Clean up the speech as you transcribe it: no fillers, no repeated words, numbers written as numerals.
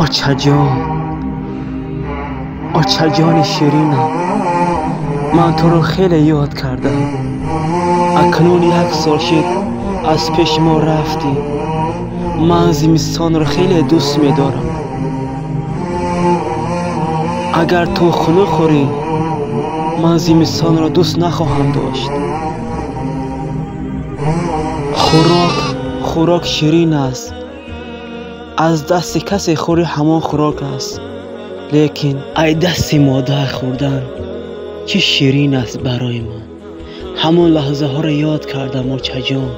Очаҷон, очаҷони ширинам, ман туро хеле ёд кардам. Акнун як сол шуд, аз пеши мо рафтӣ. Ман зимистонро хеле дӯст медорам. Агар ту хунук хӯрӣ, ман зимистонро дӯст нахоҳам дошт. Хӯрок, хӯрок ширин аст. Аз дасти касе хӯрӣ, ҳамон хӯрок аст, лекин ай дасти модар хӯрдан чӣ ширин аст барои ман. Ҳамон лаҳзаҳоро ёд кардам, очаҷон.